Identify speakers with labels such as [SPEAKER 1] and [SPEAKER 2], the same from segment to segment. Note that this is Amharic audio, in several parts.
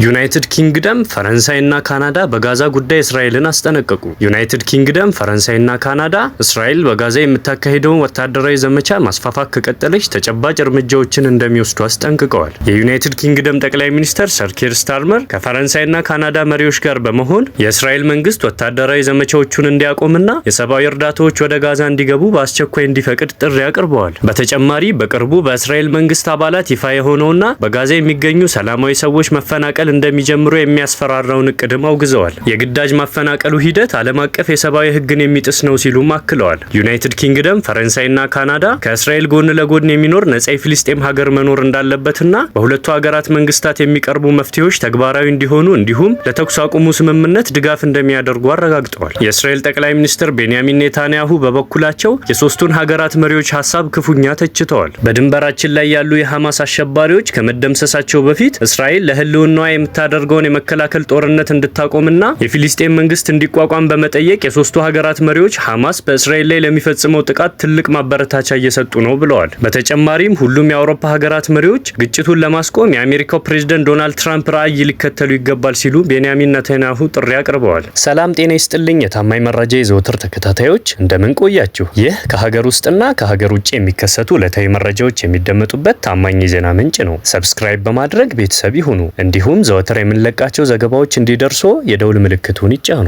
[SPEAKER 1] ዩናይትድ ኪንግደም፣ ፈረንሳይና ካናዳ በጋዛ ጉዳይ እስራኤልን አስጠነቀቁ። ዩናይትድ ኪንግደም፣ ፈረንሳይና ካናዳ እስራኤል በጋዛ የምታካሂደውን ወታደራዊ ዘመቻ ማስፋፋት ከቀጠለች ተጨባጭ እርምጃዎችን እንደሚወስዱ አስጠንቅቀዋል። የዩናይትድ ኪንግደም ጠቅላይ ሚኒስትር ሰር ኪር ስታርመር ከፈረንሳይና ካናዳ መሪዎች ጋር በመሆን የእስራኤል መንግስት ወታደራዊ ዘመቻዎቹን እንዲያቆምና የሰብአዊ እርዳታዎች ወደ ጋዛ እንዲገቡ በአስቸኳይ እንዲፈቅድ ጥሪ አቅርበዋል። በተጨማሪ በቅርቡ በእስራኤል መንግስት አባላት ይፋ የሆነውና በጋዛ የሚገኙ ሰላማዊ ሰዎች መፈናቀል እንደሚጀምሩ የሚያስፈራራውን እቅድም አውግዘዋል። የግዳጅ ማፈናቀሉ ሂደት ዓለም አቀፍ የሰብአዊ ሕግን የሚጥስ ነው ሲሉም አክለዋል። ዩናይትድ ኪንግደም፣ ፈረንሳይና ካናዳ ከእስራኤል ጎን ለጎን የሚኖር ነጻ የፊልስጤም ሀገር መኖር እንዳለበትና በሁለቱ ሀገራት መንግስታት የሚቀርቡ መፍትሄዎች ተግባራዊ እንዲሆኑ እንዲሁም ለተኩስ አቁሙ ስምምነት ድጋፍ እንደሚያደርጉ አረጋግጠዋል። የእስራኤል ጠቅላይ ሚኒስትር ቤንያሚን ኔታንያሁ በበኩላቸው የሶስቱን ሀገራት መሪዎች ሀሳብ ክፉኛ ተችተዋል። በድንበራችን ላይ ያሉ የሐማስ አሸባሪዎች ከመደምሰሳቸው በፊት እስራኤል ለህልውናዋ የምታደርገውን የመከላከል ጦርነት እንድታቆምና የፊሊስጤም መንግስት እንዲቋቋም በመጠየቅ የሶስቱ ሀገራት መሪዎች ሐማስ በእስራኤል ላይ ለሚፈጽመው ጥቃት ትልቅ ማበረታቻ እየሰጡ ነው ብለዋል። በተጨማሪም ሁሉም የአውሮፓ ሀገራት መሪዎች ግጭቱን ለማስቆም የአሜሪካው ፕሬዝደንት ዶናልድ ትራምፕ ራዕይ ሊከተሉ ይገባል ሲሉ ቤንያሚን ኔታንያሁ ጥሪ አቅርበዋል። ሰላም ጤና ይስጥልኝ። የታማኝ መረጃ የዘወትር ተከታታዮች፣ እንደምን ቆያችሁ? ይህ ከሀገር ውስጥና ከሀገር ውጭ የሚከሰቱ ዕለታዊ መረጃዎች የሚደመጡበት ታማኝ የዜና ምንጭ ነው። Subscribe በማድረግ ቤተሰብ ይሁኑ። እንዲሁም ዘወትር የምንለቃቸው ዘገባዎች እንዲደርሶ የደውል ምልክቱን ይጫኑ።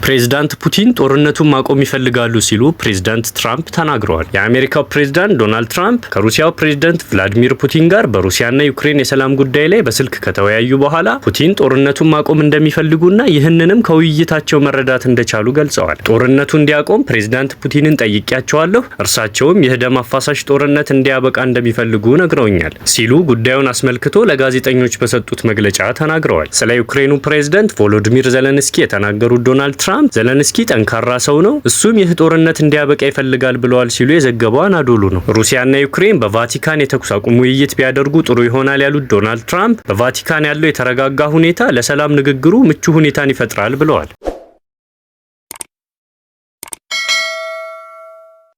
[SPEAKER 1] ፕሬዝዳንት ፑቲን ጦርነቱን ማቆም ይፈልጋሉ ሲሉ ፕሬዝዳንት ትራምፕ ተናግረዋል። የአሜሪካው ፕሬዝዳንት ዶናልድ ትራምፕ ከሩሲያው ፕሬዝዳንት ቭላዲሚር ፑቲን ጋር በሩሲያና ዩክሬን የሰላም ጉዳይ ላይ በስልክ ከተወያዩ በኋላ ፑቲን ጦርነቱን ማቆም እንደሚፈልጉና ይህንንም ከውይይታቸው መረዳት እንደቻሉ ገልጸዋል። ጦርነቱ እንዲያቆም ፕሬዝዳንት ፑቲንን ጠይቄያቸዋለሁ፣ እርሳቸውም ይህ ደም አፋሳሽ ጦርነት እንዲያበቃ እንደሚፈልጉ ነግረውኛል ሲሉ ጉዳዩን አስመልክቶ ለጋዜጠኞች በሰጡት መግለጫ ተናግረዋል። ስለ ዩክሬኑ ፕሬዝዳንት ቮሎዲሚር ዘለንስኪ የተናገሩት ዶናልድ ትራምፕ "ዘለንስኪ ጠንካራ ሰው ነው፣ እሱም ይህ ጦርነት እንዲያበቃ ይፈልጋል" ብለዋል ሲሉ የዘገበው አናዶሉ ነው። ሩሲያና ዩክሬን በቫቲካን የተኩስ አቁም ውይይት ቢያደርጉ ጥሩ ይሆናል ያሉት ዶናልድ ትራምፕ በቫቲካን ያለው የተረጋጋ ሁኔታ ለሰላም ንግግሩ ምቹ ሁኔታን ይፈጥራል ብለዋል።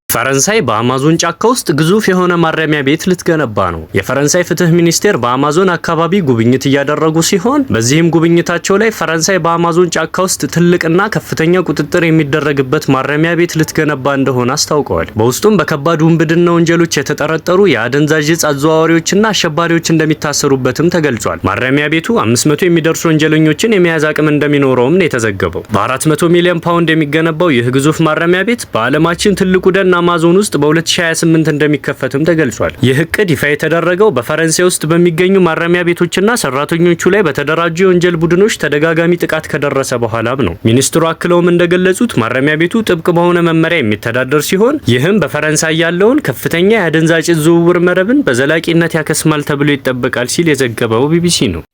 [SPEAKER 1] ፈረንሳይ በአማዞን ጫካ ውስጥ ግዙፍ የሆነ ማረሚያ ቤት ልትገነባ ነው። የፈረንሳይ ፍትህ ሚኒስቴር በአማዞን አካባቢ ጉብኝት እያደረጉ ሲሆን በዚህም ጉብኝታቸው ላይ ፈረንሳይ በአማዞን ጫካ ውስጥ ትልቅና ከፍተኛ ቁጥጥር የሚደረግበት ማረሚያ ቤት ልትገነባ እንደሆነ አስታውቀዋል። በውስጡም በከባድ ውንብድና ወንጀሎች የተጠረጠሩ የአደንዛዥ እጽ አዘዋዋሪዎችና አሸባሪዎች እንደሚታሰሩበትም ተገልጿል። ማረሚያ ቤቱ 500 የሚደርሱ ወንጀለኞችን የመያዝ አቅም እንደሚኖረውም ነው የተዘገበው። በ400 ሚሊዮን ፓውንድ የሚገነባው ይህ ግዙፍ ማረሚያ ቤት በዓለማችን ትልቁ ደን አማዞን ውስጥ በ2028 እንደሚከፈትም ተገልጿል። ይህ እቅድ ይፋ የተደረገው በፈረንሳይ ውስጥ በሚገኙ ማረሚያ ቤቶችና ሰራተኞቹ ላይ በተደራጁ የወንጀል ቡድኖች ተደጋጋሚ ጥቃት ከደረሰ በኋላም ነው። ሚኒስትሩ አክለውም እንደገለጹት ማረሚያ ቤቱ ጥብቅ በሆነ መመሪያ የሚተዳደር ሲሆን ይህም በፈረንሳይ ያለውን ከፍተኛ የአደንዛዥ እጽ ዝውውር መረብን በዘላቂነት ያከስማል ተብሎ ይጠበቃል ሲል የዘገበው ቢቢሲ ነው።